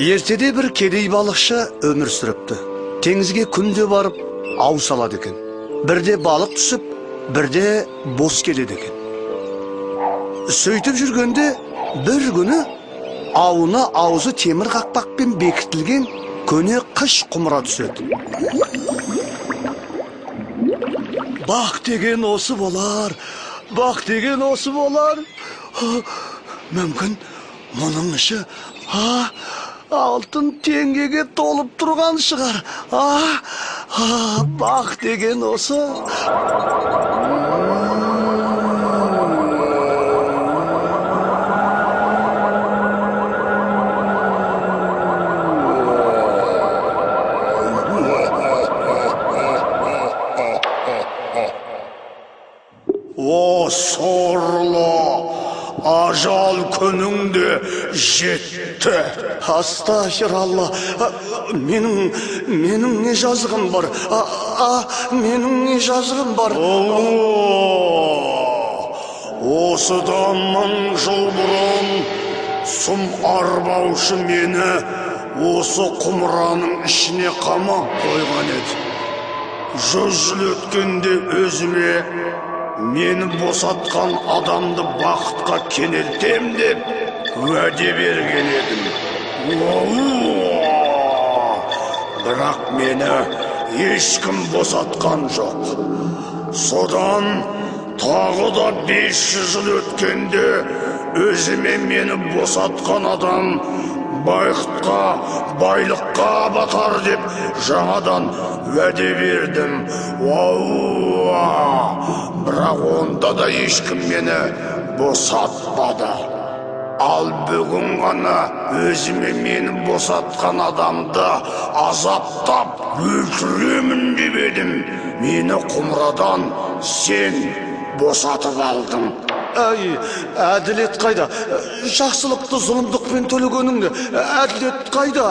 Ертеде бір кедей балықшы өмір сүріпті. Теңізге күнде барып ау салады екен. Бірде балық түсіп, бірде бос келеді екен. Сөйтіп жүргенде бір күні ауына аузы темір қақпақпен бекітілген көне қыш құмыра түседі. Бақ деген осы болар, бақ деген осы болар. Мүмкін мұның іші алтын теңгеге толып тұрған шығар. Бақ деген осы. О, сорлы, ажал күнің де жетті. Астағфиралла, менің не жазығым бар? Менің не жазығым бар? Осыдан 1000 жыл бұрын сұм арбаушы мені осы құмыраның ішіне қамап қойған еді. 100 жыл өткенде өзіме мені босатқан адамды бақытқа кенелтем деп уәде берген едім. Бірақ мені ешкім босатқан жоқ. Содан тағы да 500 жыл өткенде өзіме мені босатқан адам байлыққа батар деп жаңадан уәде бердім. Бірақ онда да ешкім мені босатпады. Ал бүгін ғана өзіме мені босатқан адамды азаптап өлтіремін деп едім. Мені құмырадан сен босатып алдың. Әй, әділет қайда? Жақсылықты зұлымдықпен төлегенің не? Әділет қайда?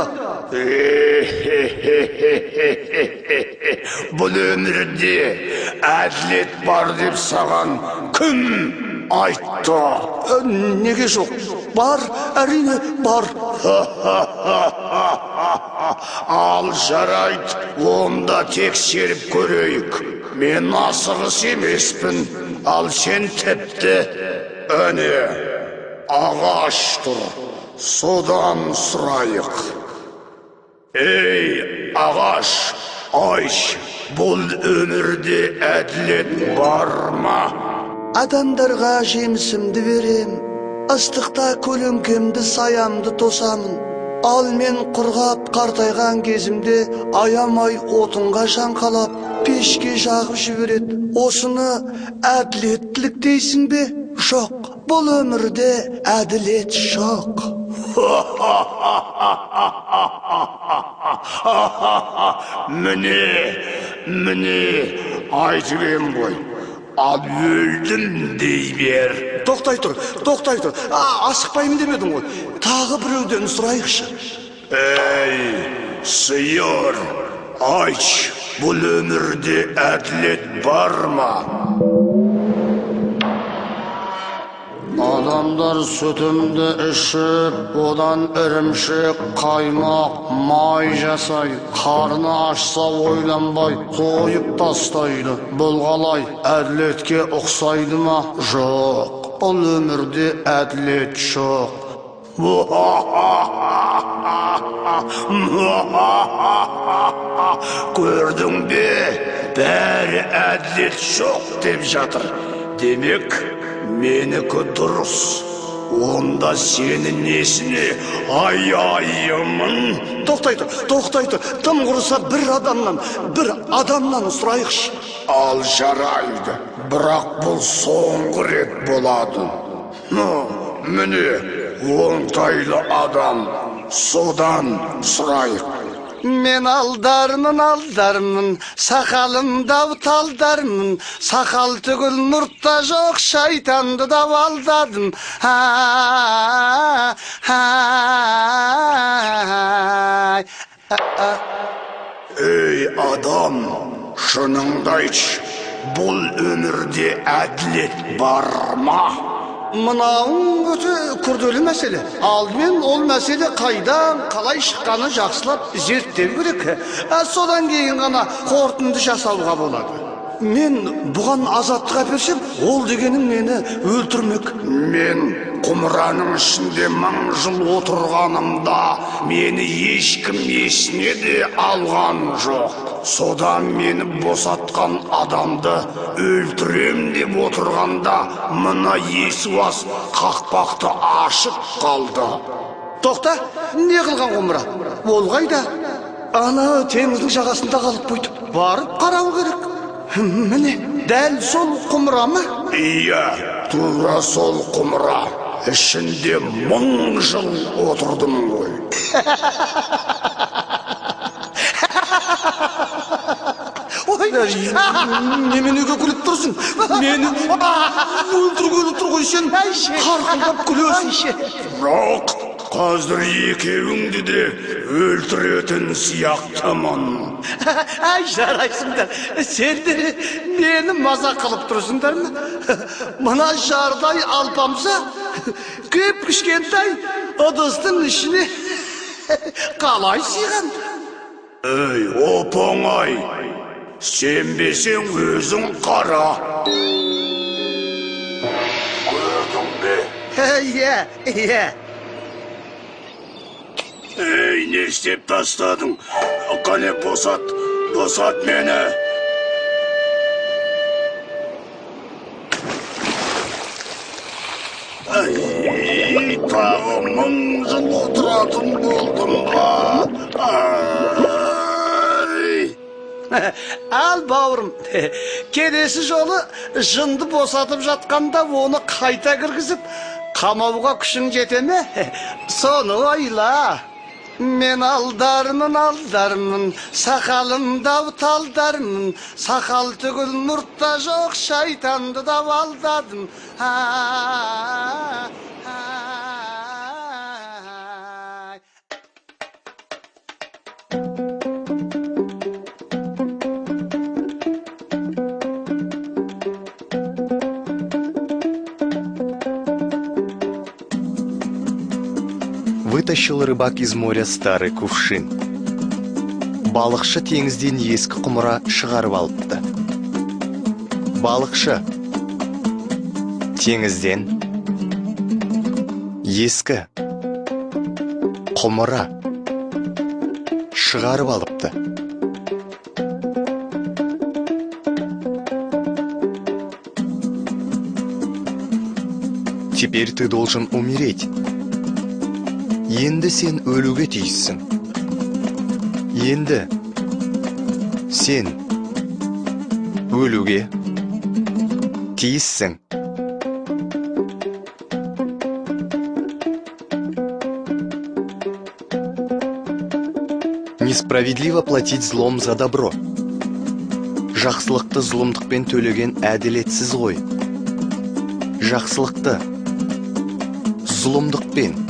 Бұл өмірде әділет бар деп саған кім айтты? Неге жоқ? Бар, әрине бар. Ал жарайды, онда тексеріп көрейік. Мен асығыс емеспін, ал сен тіпті әне ағаш тұр, содан сұрайық. Ей, ағаш, айш, бұл өмірде әділет бар ма? Адамдарға жемісімді берем, ыстықта көлеңкемді, саямды тосамын. Ал мен құрғап қартайған кезімде аямай отынға шаңқалап, пешке жағып жібереді. Осыны әділеттілік дейсің бе? Жоқ, бұл өмірде әділет жоқ. Міне, міне, айтып ем ғой. Ал өлдім дей бер. Тоқтай тұр, тоқтай тұр. Асықпаймын демедің ғой. Тағы біреуден сұрайықшы. Ей, сиыр, айтшы, бұл өмірде әділет бар ма? Адамдар сүтімді ішіп, одан ірімшік, қаймақ, май жасай, қарны ашса ойланбай, қойып тастайды. Бұл қалай, әділетке ұқсайды ма? Жоқ, бұл өмірде әділет жоқ. Көрдің бе, бәрі әділет жоқ деп жатыр. Демек, менікі дұрыс. Онда сені несіне аяймын? Тоқтай тұр, тоқтай тұр. Тым құрыса бір адамнан сұрайықшы. Ал жарайды, бірақ бұл соңғы рет болады. Міне, оңтайлы адам, содан сұрайық. Мен алдармын, алдармын, сақалымда талдармын, сақал түгіл мұртта жоқ, шайтанды да алдадым. Ей, адам, шыныңды айтшы, бұл өмірде әділет бар ма? Мынауың өте күрделі мәселе. Алдымен ол мәселе қайдан, қалай шыққанын жақсылап зерттеу керек. Содан кейін ғана қорытынды жасауға болады. Мен бұған азаттық әперсем, ол дегенің мені өлтірмек. Мен құмыраның ішінде 1000 жыл отырғанымда мені ешкім есіне де алған жоқ. Содан мені босатқан адамды өлтірем деп отырғанда, мына есуас қақпақты ашып қалды. Тоқта, не қылған құмыра? Ол қайда? Ана теңіздің жағасында қалып қойды. Барып қарау керек. Міне, дәл сол құмыра ма? Иә, тура сол құмыра. Ішінде 1000 жыл отырдым ғой. Ой, неменеге күліп тұрсың? Мені өлтіргелі тұр ғой, сен қарқылдап күлесің. Жоқ, қазір екеуіңді де өлтіретін сияқтымын. Әй, жарайсыңдар. Сендер мені мазақ қылып тұрсыңдар ма? Мына жардай алпамса кіп кішкентай ыдыстың ішіне қалай сыйған? Ей, оп оңай. Сенбесең, өзің қара. Көрдің бе? Иә, иә. Ей, не істеп тастадың? Қане, босат, босат мені. Ай, тағы 1000 жыл отыратын болдым ба? Ай! Ал, бауырым, келесі жолы жынды босатып жатқанда оны қайта кіргізіп, қамауға күшің жете ме? Соны ойла. Мен алдармын, алдармын, сақалымды талдармын, сақал түгіл, мұрт та жоқ, шайтанды да алдадым. А, ай. Вытащил рыбак из моря старый кувшин. Балықшы теңізден ескі құмыра шығарып алыпты. Балықшы теңізден ескі құмыра шығарып алыпты. Теперь ты должен умереть. Енді сен өлуге тиіссің. Енді сен өлуге тиіссің. Несправедливо платить злом за добро. Жақсылықты зұлымдықпен төлеген әділетсіз ғой. Жақсылықты зұлымдықпен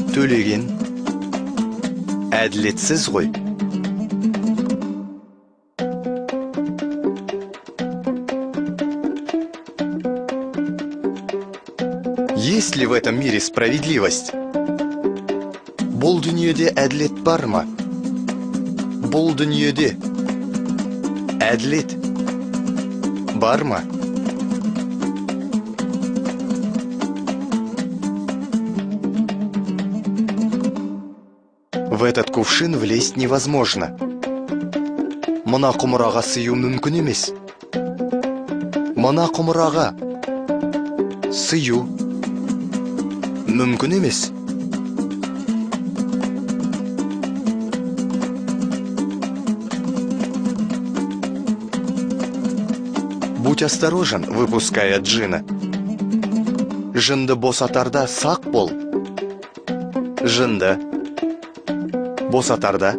төлеген әділетсіз ғой. Есть ли в этом мире справедливость? Бұл дүниеде әділет бар ма? Бұл дүниеде әділет бар ма? В этот кувшин влезть невозможно. Мына құмыраға сыю мүмкін емес. Мына құмыраға сыю мүмкін емес. Будь осторожен, выпуская джина. Жынды босатарда сақ бол. Жынды босатарда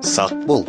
сақ бол.